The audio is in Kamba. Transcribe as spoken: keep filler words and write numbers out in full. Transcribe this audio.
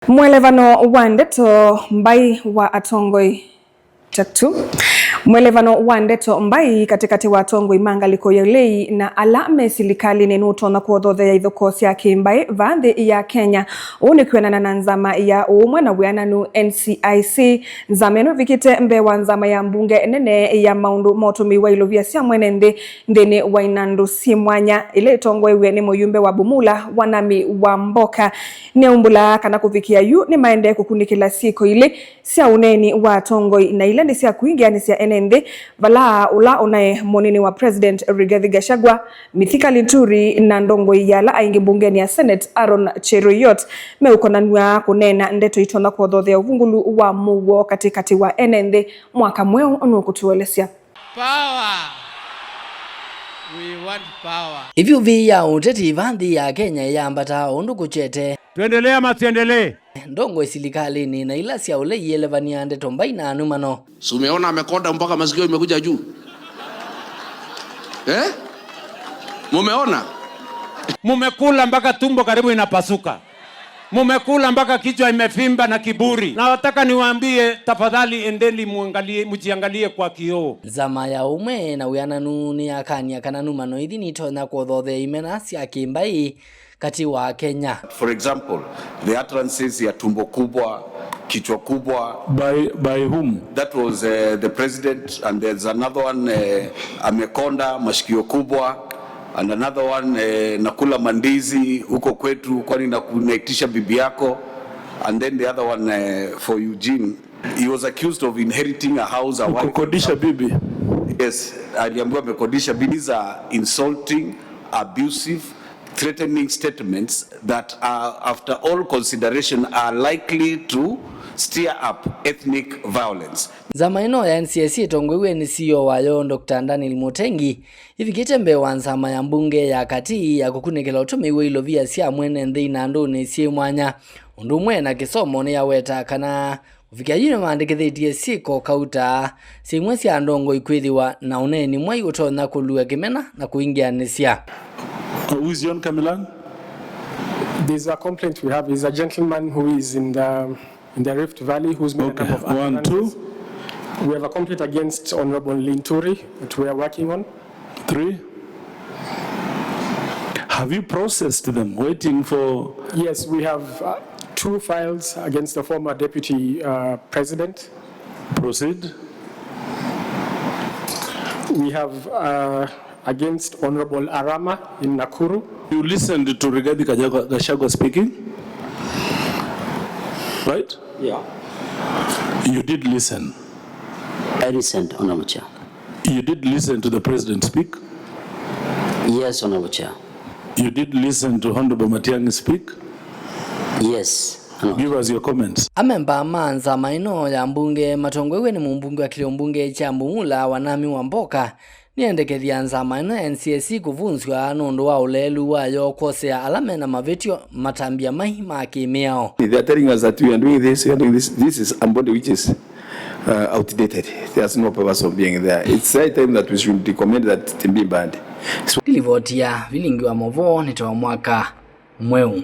Mwelevano wa ndeto mbai wa atongoi. Chapter two. Mwelevano wa ndeto mbai katĩkatĩ wa atongoi ma ngalĩko ya ũlei na ala me silikalĩnĩ nũtonya kũthothea ithokoo sya kĩmbaĩ vaa nthĩ ya Kenya. Ũu nĩ kwĩanana na nzama ya ũũmwe na wĩananu, N C I C. Nzama ĩno ĩvikĩte mbee wa nzama ya mbunge nene ya maũndũ ma ũtũmĩi wa ilovia sya mwene nthĩ nthĩnĩ wa inandũ syĩ mwanya, ĩla ĩtongoew'e nĩ mũyumbe wa Bumula, Wanami Wamboka. Nĩaumbũlaa kana kũvikĩa yu nĩmaendee kũkunĩkĩla syĩko ilĩ sya ũneeni wa atongoi, na ila nĩ sya kwingĩanĩsya ene nthĩ, vala ũla ũnaĩ mũnini wa President Rigathi Gachagua, Mithika Linturi, na ndongoi ya ala aingĩ mbungenĩ ya Senate, Aaron Cheruiyot, meũkonanw'a kũneena ndeto itonya kũthothea ũvungũlu wa mũuo katĩkatĩ wa ene nthĩ mwaka mweũ nũkũtũelesya. Power. We want power. Ĩvyũvĩ ya ũteti vaa nthĩ ya Kenya yambataa o ũndũ kũkyete. Tuendelee ama tusiendelee? Ndongoi silikalĩnĩ na ila sya ũlei ielevany'a ndeto mbai na anumano. Si umeona amekonda mpaka masikio imekuja juu? Eh? Mumeona? Mumekula mpaka tumbo karibu inapasuka. Mumekula mpaka kichwa imevimba na kiburi. Na nataka niwaambie, tafadhali endeni muangalie, mjiangalie kwa kioo. Nzama ya ũmwe na wĩananu nĩyakany'a kana numano ithi nitonya kũthothea imena sya kĩmbaĩ katĩ wa Kenya. For example, the utterances ya tumbo kubwa, kichwa kubwa. By, by whom? That was, uh, the president, and there's another one, uh, amekonda, mashikio kubwa, and another one, uh, nakula mandizi huko kwetu, kwani naku-, naitisha bibi yako, and then the other one, uh, for Eugene. He was accused of inheriting a house, a wife. Kukodisha bibi. Yes, aliambiwa amekodisha bibi. These are insulting, abusive, threatening statements that are, after all consideration, are likely to stir up ethnic violence. Nzama ĩno ya N C I C ĩtongoew'e nĩ C E O wayo, Doctor Daniel Mutengi, ĩvikĩte mbee wa nzama ya mbunge ya katĩ ya kũkunĩkĩla ũtũmĩi wa ilovia sya mwene nthĩ inandũnĩ syĩ mwanya, ũndũ ũmwe na kĩsomo. Nĩyaweta kana kũvikĩa yu nĩmaandĩkĩthĩtye syĩko kauta sya imwe sya ndongoi kwĩthĩwa na ũneeni mwai ũtonya kũlua kĩmena na kũingĩanĩsya. Uh, who is John Kamilang? There's a complaint we have. He's a gentleman who is in the, in the Rift Valley, who's made a number of utterances. Okay, one, two. We have a complaint against Honorable Linturi that we are working on. Three. Have you processed them, waiting for? Yes, we have, uh, two files against the former deputy, uh, president. Proceed. We have, uh, against Honorable Arama in Nakuru. You listened to Rigathi Gachagua, Gachagua speaking, right? Yeah. You did listen. I listened, Honorable Chair. You did listen to the president speak? Yes, Honorable Chair. You did listen to Honorable Matiang'i speak? Yes, Honorable. Give us your comments. Amemba ma nzama ĩno ya mbunge matongoew'e nĩ mũmbunge wa kĩlĩo mbunge kya Bumula, Wanami Wamboka, nĩendekethya nzama ĩno ya N C I C kũvunzw'a nũndũ wa ũleelu wayo kwosea ala mena mavĩtyo matambya mai ma kĩmĩao. They are telling us that we are doing this, we are doing this. This is a body which is, uh, outdated. There's no purpose of being there. It's high time that we should recommend that it be banned. So, livoti ya vilingi wa movoo nĩ ta wa mwaka mweũ.